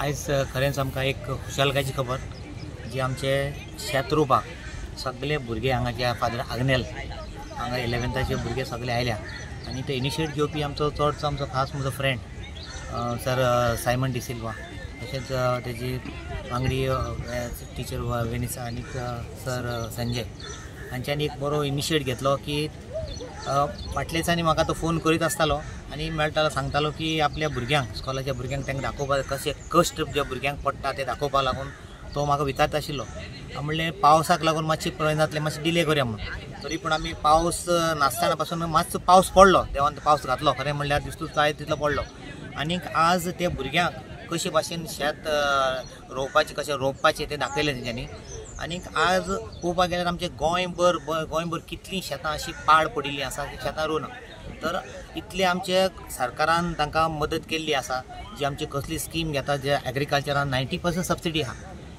आयज खरेंच आमकां एक खुशालकायेची खबर जी आमचे शेत रोवपाक सगळे भुरगे हांगाचे फादर आग्नेल हांगा 11थाचे भुरगे सगळे आयल्या आनी ते इनिशिएट घेवपी आमचो चडसो आमचो खास म्हजो फ्रेंड सर सायमन डिसिल्वा, तशेंच तेजी वांगडी टिचर वेनिसा आनी सर संजय हांच्यांनी एक बरो इनिशिएट घेतलो की फाटल्या दिसांनी म्हाका तो फोन करीत आसतालो आनी मेळटालो, सांगतालो की आपल्या भुरग्यांक स्कॉलाच्या भुरग्यांक तांकां दाखोवपाक कशें कश्ट ज्या भुरग्यांक पडटा ते दाखोवपाक लागून तो म्हाका विचारता आशिल्लो. म्हणलें पावसाक लागून मातशी प्रयत्न जातले, मातशें डिले करया म्हणून. तरी पूण आमी पावस नासतना पासून मातसो पावस पडलो, देवान पावस घातलो, खरें म्हणल्यार दिस्तूच जाय तितलो पडलो. आनीक आज ते भुरग्यांक कशे भाशेन शेत रोवपाचें, कशें रोवपाचें तें दाखयलें तेंच्यांनी. आनीक आज पळोवपाक गेल्यार आमचें गोंयभर कितलीं शेतां अशीं पाड पडिल्लीं आसा, शेतां रोवना. तर इतले आमचे सरकारान तांकां मदत केल्ली आसा, जी आमची कसली स्कीम घेता, जे एग्रीकल्चरान 90% सबसिडी आहा,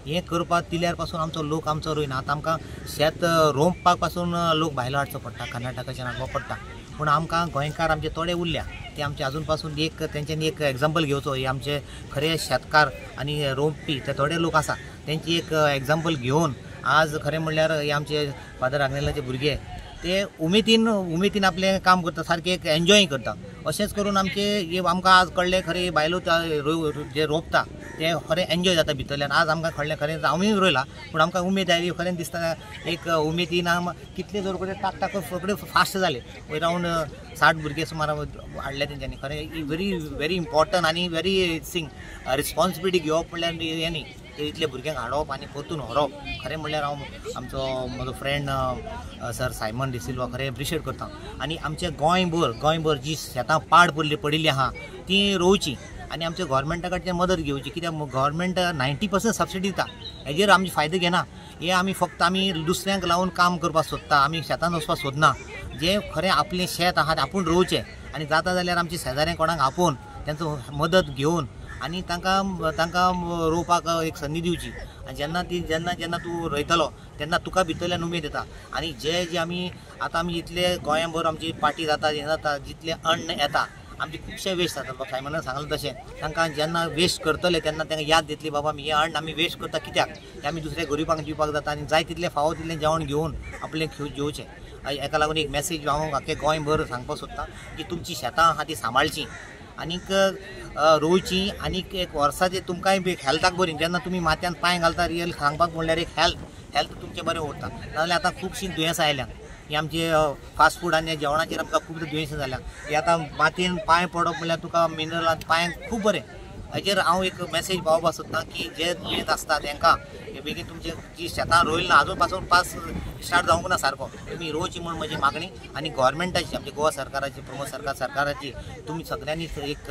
हें करपाक दिल्यार पासून आमचो लोक आमचो रोयना. आतां आमकां शेत रोवपाक पासून लोक भायलो हाडचो पडटा, कर्नाटकाच्यान हाडपाक पडटा. पूण आमकां गोंयकार आमचे थोडे उरल्या ते आमचे अजून पासून एक तेंच्यांनी एक एग्जाम्पल घेवचो. हे आमचे खरे शेतकार आनी रोवपी ते थोडे लोक आसा, तेंची एक एग्जाम्पल घेवन आज खरें म्हणल्यार हे आमचे फादर आग्नेलाचे भुरगे ते उमेदीन उमेदीन आपलें काम करता, सारकें एक एन्जॉय करता. अशेंच करून आमचे हे आमकां आज कळ्ळें खरें बायलो जे रोंपता ते खरें एन्जॉय जाता भितरल्यान. आज आमकां कळ्ळें खरें आमी रोयलां, पूण आमकां उमेद आयली, खरें दिसता एक उमेदीन आम कितले जर कडेन टाक टाक सगळे फास्ट जाले. अरावंड 60 भुरगे सुमार हाडले तेंच्यांनी. खरें व्हेरी व्हेरी इम्पॉर्टंट आनी व्हेरी सिंग रिस्पॉन्सिबिलिटी घेवप म्हणल्यार हें न्ही, ते इतले भुरग्यांक हाडप आनी परतून व्हरप. खरें म्हणल्यार हांव आमचो म्हजो फ्रेंड सर सायमन डिसिल्वा खरें एप्रिशिएट करता. आनी आमच्या गोंयभर जी शेतां पाड पडिल्लीं आहा ती रोवची आनी आमच्या गोवोरमेंटा कडच्यान मदत घेवची. कित्याक गोवोरमेंट 90% सबसिडी दिता, हेजेर आमी फायदो घेना. हे आमी फक्त आमी दुसऱ्यांक लावन काम करपाक सोदता, आमी शेतान वचपाक सोदना. जें खरें आपलें शेत आहा आपूण रोवचें आनी जाता जाल्यार आमच्या शेजाऱ्यांक कोणाक आपोवन तेंचो मदत घेवन आनी तांकां तांकां रोवपाक एक संदी दिवची. आनी जेन्ना ती जेन्ना जेन्ना तूं रोयतलो तेन्ना तुका भितरल्यान उमेद येता. आनी जे जे आमी आतां आमी इतले गोंयांभर आमची पार्टी जाता, हें जाता, जितलें अन्न येता आमचे खुबशे वेस्ट जाता. बाबा सायमनान सांगलें तशें तांकां जेन्ना वेस्ट करतले तेन्ना तांकां याद दितली, बाबा आमी हें अन्न आमी वेस्ट करता कित्याक, तें आमी दुसऱ्या गरिबांक दिवपाक जाता. आनी जाय तितलें फावो तितलें जेवण घेवन आपलें जेवचें. हेका लागून एक मॅसेज हांव आख्खे गोंयभर सांगपाक सोदतां की तुमची शेतां आहा ती सांबाळची आनीक रोवची. आनीक एक वर्साचें तुमकांय बी हेल्थाक बरी, जेन्ना तुमी माथ्यान पांय घालता रियल सांगपाक म्हणल्यार एक हेल्थ तुमचें बरें उरता. नाजाल्यार आतां खुबशीं दुयेंसां आयल्यात, ही आमचे फास्ट फूड आनी जेवणाचेर आमकां खूब दुयेंसां जाल्यात. ही आतां मातयेन पांय पडप म्हणल्यार तुका मिनरलान पांयांक खूब बरें. हेजेर हांव एक मॅसेज पावोवपाक सोदतां की जे दुयेंत आसता तांकां बेगीन तुमचे जी शेतां रोयलीं ना आजून पासून पास स्टार्ट जावंक ना सारको, तुमी रोवची म्हूण म्हजी मागणी. आनी गोवोरमेंटाची आमच्या गोवा सरकाराची, प्रमोद सरकाराची तुमी सगळ्यांनी एक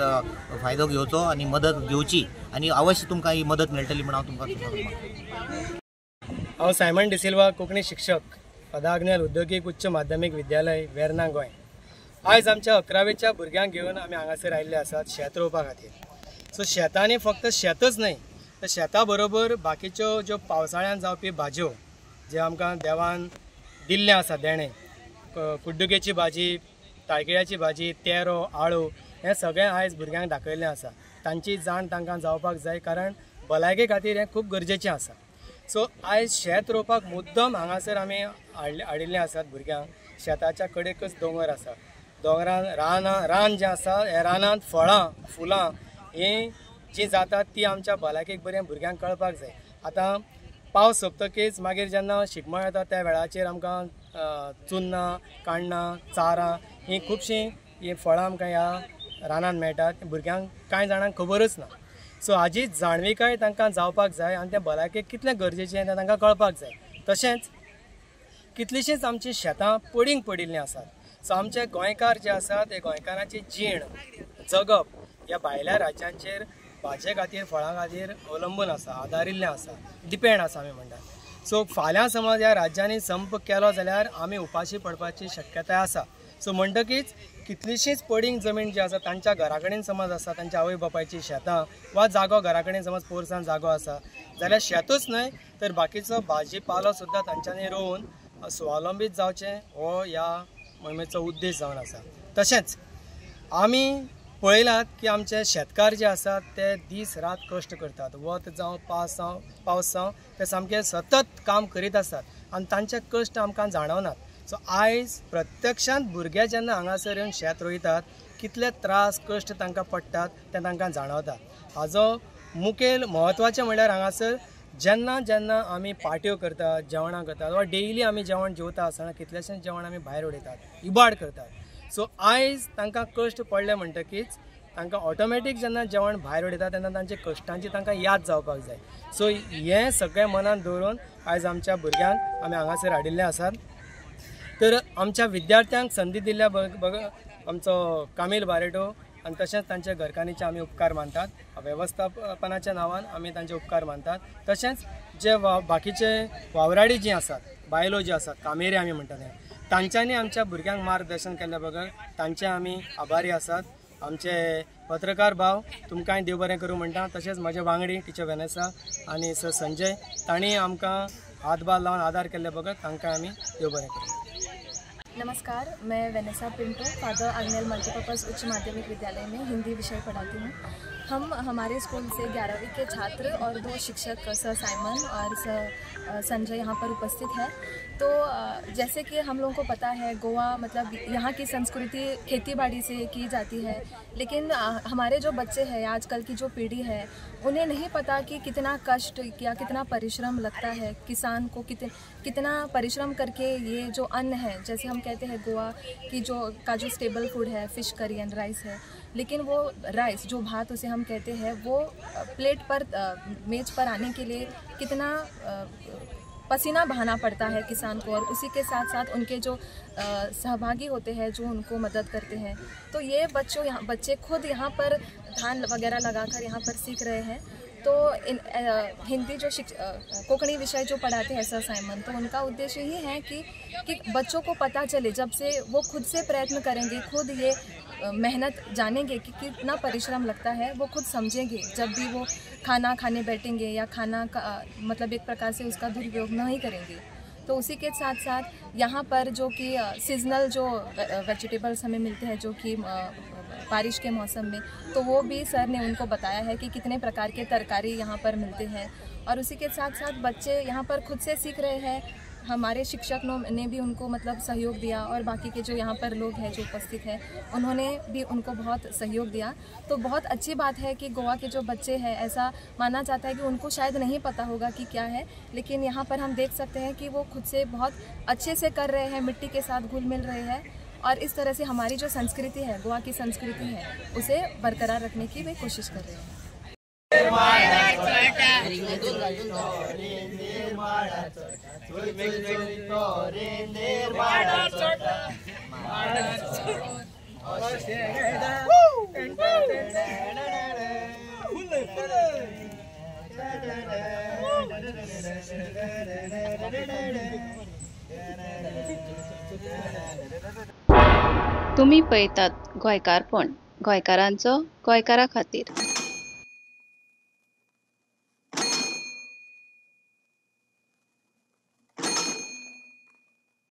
फायदो घेवचो आनी मदत घेवची आनी अवश्य तुमकां ही मदत मेळटली म्हूण हांव तुमकां. हांव सायमन डिसिल्वा, कोंकणी शिक्षक, फादर आग्नेल उद्योगीक उच्च माध्यमीक विद्यालय, वेर्ना, गोंय. आयज आमच्या 11वेच्या भुरग्यांक घेवन आमी हांगासर आयिल्ले आसात शेत रोवपा खातीर. सो शेतांनी फक्त शेतच न्हय तर शेता बरोबर बाकीच्यो ज्यो पावसाळ्यान जावपी भाजयो ज्यो आमकां देवान दिल्लें आसा देणें, कुड्डुकेची भाजी, ताळकिळ्याची भाजी, तेरो, आळू, हें सगळें आयज भुरग्यांक दाखयल्लें आसा. तांची जाण तांकां जावपाक जाय, कारण भलायके खातीर हें खूब गरजेचें आसा. सो आयज शेत रोवपाक मुद्दम हांगासर आमी हाडिल्लें आसात भुरग्यांक. शेताच्या कडेकच दोंगर आसा, दोंगरान रान जें आसा ह्या रानांत फळां फुलां हीं जीं जातात ती आमच्या भलायकेक बरें भुरग्यांक कळपाक जाय. आतां पावस सोंपतकीच मागीर जेन्ना शिगमो येता त्या वेळाचेर आमकां चुन्नां, काण्णां, चारां हीं खुबशीं हीं फळां आमकां ह्या रानांत मेळटात. भुरग्यांक कांय जाणांक खबरच ना. सो हाजी जाणविकाय तांकां जावपाक जाय आनी तें भलायकेक कितलें गरजेचें तें तांकां कळपाक जाय. तशेंच कितलींशींच आमचीं शेतां पडींग पडिल्लीं आसात. सो आमचे गोंयकार जे आसात ते गोंयकारांची जीण जगप ह्या भायल्या राज्यांचेर भाजये खातीर फळां खातीर अवलंबून आसा, आदारिल्लें आसा, डिपेंड आसा आमी म्हणटात. सो फाल्यां समज ह्या राज्यांनी संप केलो जाल्यार आमी उपाशी पडपाची शक्यताय आसा. सो म्हणटकीच कितलीशीच पडींग जमीन जी आसा तांच्या घरा कडेन समज आसा, तांच्या आवय बापायची शेतां वा जागो घरा कडेन समज पोरसान जागो आसा जाल्यार शेतूच न्हय तर बाकीचो भाजी पालो सुद्दां तांच्यांनी रोवन स्वावलंबीत जावचें हो ह्या मोहिमेचो उद्देश जावन आसा. तशेंच आमी पळयलात की आमचे शेतकार जे आसात ते दीस रात कश्ट करतात, वत जावं पावस जावं ते सामके सतत काम करीत आसतात आनी तांचे कश्ट आमकां जाणवनात. सो आयज प्रत्यक्षांत भुरगे जेन्ना हांगासर येवन शेत रोयतात कितले त्रास कश्ट तांकां पडटात ते तांकां जाणवतात. हाजो मुखेल म्हत्वाचें म्हणल्यार हांगासर जेन्ना जेन्ना आमी पार्ट्यो करतात, जेवणां करतात वा डेली आमी जेवण जेवता आसतना कितलेशें जेवण आमी भायर उडयतात, इबाड करतात. सो आयज तांकां कश्ट पडले म्हणटकीच तांकां ऑटोमॅटीक जेन्ना जेवण भायर उडयता तेन्ना तांच्या कश्टांची तांकां याद जावपाक जाय. सो हें सगळें मनान दवरून आयज आमच्या भुरग्यांक आमी हांगासर हाडिल्ले आसात. तर आमच्या विद्यार्थ्यांक संदी दिल्ल्या आमचो कामील बारेटो आनी तशेंच तांच्या घरकान्नीचे आमी उपकार मानतात, वेवस्थापनाच्या नांवान आमी तांचे उपकार मानतात. तशेंच जे बाकीचे वावराडी जी आसात, बायलो ज्यो आसात, कामेरी आमी म्हणटात, तांच्यांनी आमच्या भुरग्यांक मार्गदर्शन केल्ल्या बगर तांचे आमी आभारी आसात. आमचे पत्रकार भाव तुमकांय देव बरें करूं म्हणटा. तशेंच म्हजे वांगडी टिचर वेनेसा आनी सर संजय तांणी आमकां हातभार लावन आदार केल्ल्या बगर तांकां आमी देव बरें करूं. नमस्कार, मैं Vanessa Pinto, father Agnel multipurpose उच्च माध्यमिक विद्यालय में हिंदी विषय पढ़ाती हूँ. हम हमारे स्कूल से 11वीं के छात्र और 2 शिक्षक सर साइमन और सर संजय यहाँ पर उपस्थित हैं. तो जैसे कि हम लोगों को पता है, गोवा मतलब यहाँ की संस्कृति खेती बाड़ी से की जाती है, लेकिन हमारे जो बच्चे हैं, आजकल की जो पीढ़ी है, उन्हें नहीं पता कि कितना कष्ट या कितना परिश्रम लगता है किसान को, कितना परिश्रम करके ये जो अन्न है, जैसे हम कहते हैं गोवा की जो स्टेबल फूड है, फ़िश करी एंड राइस है, लेकिन वो राइस जो भात उसे हम कहते हैं, वो प्लेट पर मेज पर आने के लिए कितना पसीना बहाना पड़ता है किसान को, और उसी के साथ साथ उनके जो सहभागी होते हैं जो उनको मदद करते हैं. तो ये बच्चे खुद यहाँ पर धान वगैरह लगाकर यहाँ पर सीख रहे हैं. तो हिंदी जो कोंकणी विषय जो पढ़ाते हैं सर साइमन, तो उनका उद्देश्य ही है कि बच्चों को पता चले, जब से वो खुद से प्रयत्न करेंगे, खुद ये मेहनत जानेंगे कि कितना परिश्रम लगता है, वो खुद समझेंगे जब भी वो खाना खाने बैठेंगे या खाना का मतलब एक प्रकार से उसका दुरुपयोग नहीं करेंगे. तो उसी के साथ साथ यहाँ पर जो कि सीजनल जो वेजिटेबल्स हमें मिलते हैं, जो कि बारिश के मौसम में, तो वो भी सर ने उनको बताया है कि कितने प्रकार के तरकारी यहाँ पर मिलते हैं. और उसी के साथ साथ बच्चे यहाँ पर खुद से सीख रहे हैं, हमारे शिक्षक ने भी उनको मतलब सहयोग दिया, और बाकी के जो यहाँ पर लोग हैं जो उपस्थित हैं उन्होंने भी उनको बहुत सहयोग दिया. तो बहुत अच्छी बात है कि गोवा के जो बच्चे हैं, ऐसा माना जाता है कि उनको शायद नहीं पता होगा कि क्या है, लेकिन यहाँ पर हम देख सकते हैं कि वो खुद से बहुत अच्छे से कर रहे हैं, मिट्टी के साथ घुल मिल रहे हैं, और इस तरह से हमारी जो संस्कृति है, गोवा की संस्कृति है, उसे बरकरार रखने की वे कोशिश कर रहे हैं. तुम्ही पळयतात गोंयकारपण, गोंयकारांचो गोंयकारा खातीर.